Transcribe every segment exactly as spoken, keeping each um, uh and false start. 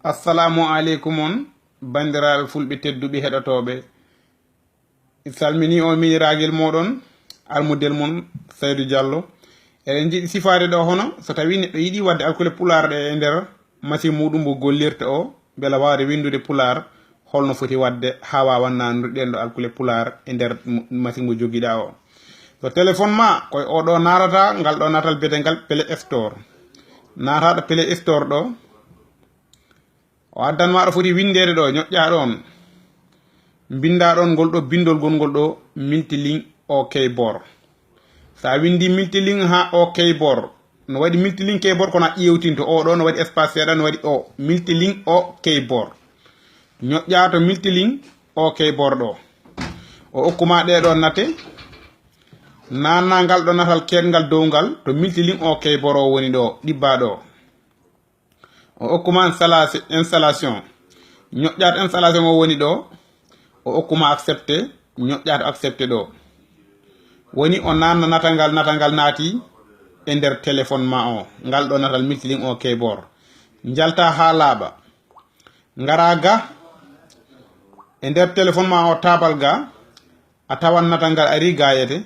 Assalamu aleykum on, banndiraaɓe fulɓe tedduɓe heɗotooɓe. Salmini on miñiraagel mooɗon, almudel mon Saydu Diallo. Eɗen njiɗi sifaade ɗo hono so tawii neɗɗo yiɗi waɗde alkule pulaar ɗe e nder masiŋ muuɗum mo gollirta o, mbela waawde winndude pulaar, holno foti waɗde haa waawa naatnude ɗeen ɗo alkule pulaar e nder m-, masiŋ mo jogiɗaa o. So téléphone ma, ko e o ɗo naatata, ngal ɗo naatal biyetengal Play Store. Naataɗo Play Store ɗo, o addan ma ɗo foti winndeede ɗo, ñoƴƴaa ɗoon. Mbinndaa ɗoon ngol ɗo binndol gongol ɗo, Multiling OK Bor. So a winndii Multiling haa OK Bor, no waɗi Multiling K Bor, kono a ƴeewtinto o ɗo, no waɗi espace seeɗa, no waɗi o, Multiling OK Bor. Ñoƴƴaa to Multiling OK Bor ɗo. O okku ma ɗee ɗo nate. Naatna ngal ɗo naatal keetngal dow ngal, to Multiling OK Bor o woni ɗo, ɗibbaa ɗo. O okku ma installation, installation. Ñoƴƴaa to installation o woni ɗo. O okku ma accepté, ñoƴƴaa to accepté ɗo. Woni o naatna naatal ngal, naatal ngal naati e nder téléphone ma o. Ngal ɗo naatal Multiling OK Bor. Njaltaa haa laaɓa. Ngaraa ga e nder téléphone ma o taabal ga, a tawan naatal ngal arii gaayete.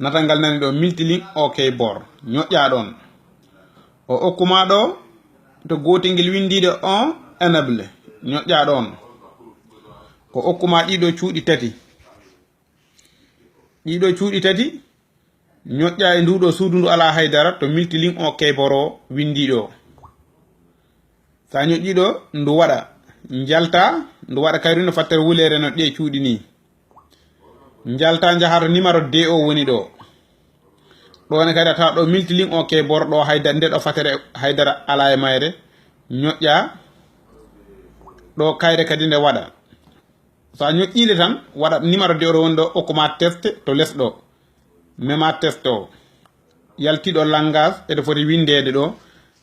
Naatal ngal nani ɗo Multiling OK Bor. Ñoƴƴaa ɗoon. O okku ma ɗo to gootel ngel winndiiɗo on enable. Ñoƴƴaa ɗoon. O okku ma ɗii ɗo cuuɗi tati. Ɗii ɗo cuuɗi tati, ñoƴƴaa e nduu ɗo suudu ndu alaa hay dara to Multiling OK Bor o winndii ɗo. So a ñoƴƴii ɗo, ndu waɗa, njaltaa, ndu waɗa kayru no fattere wuleere no ɗee cuuɗi nii. Njaltaa njahaa to numéro deux o woni ɗo. Ɗo ne kadi a tawa ɗo Multiling OK Bor ɗo hay da-, nde ɗo fattere hay dara alaa e mayre. Ñoƴƴaa ɗo kayre kadi nde waɗa. So a ñoƴƴii nde tan, waɗa numéro deux o woni ɗo, okku ma test to les ɗo. Mema test o. Yaltii ɗo langage, eɗo foti winndeede ɗo.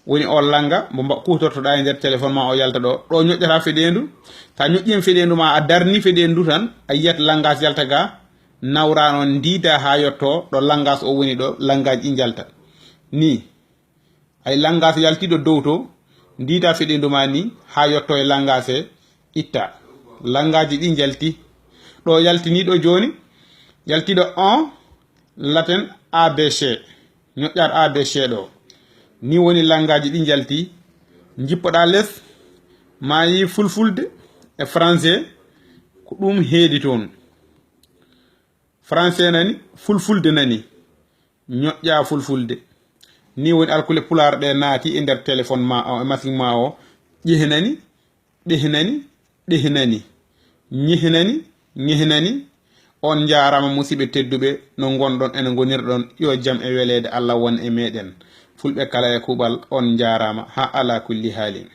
Woni o langa, mo mba-, kuutortoɗaa e nder téléphone ma o yalta ɗo. Ɗo ñoƴƴata feɗeendu. So a ñoƴƴii heen feɗeendu ma, a darnii feɗeendu tan, a yiyat langage yalta ga, nawraa noon ndiida haa yotto ɗo langage o woni ɗo, langage ɗi njalta. Nii. Hay langage yaltiiɗo dow to, ndiida feɗeendu ma ni haa yotto e langage he, itta. Langage ɗi njalti. Ɗo yaltiniiɗo jooni, yaltiiɗo on, laten A B C. Ñoƴƴaat A B C ɗo. Ni woni langage ɗi njalti. Njippoɗaa les, ma yi fulfulde e français, ko ɗum heedi toon. Français nani, fulfulde nani. Ñoƴƴaa fulfulde. Ni woni alkule pulaar ɗe naati e nder téléphone ma o, e machine ma o. Ƴehenani, ɗehenani, ɗehenani. Ñehenani, ñehenani. On njaaraama, musiɓɓe tedduɓe, no ngonɗon ene ngonirɗon. Yo jam e weleede Allah won e meɗen. Fulɓe kala e kuuɓal, on njaaraama. Haa alaa kulli haalin.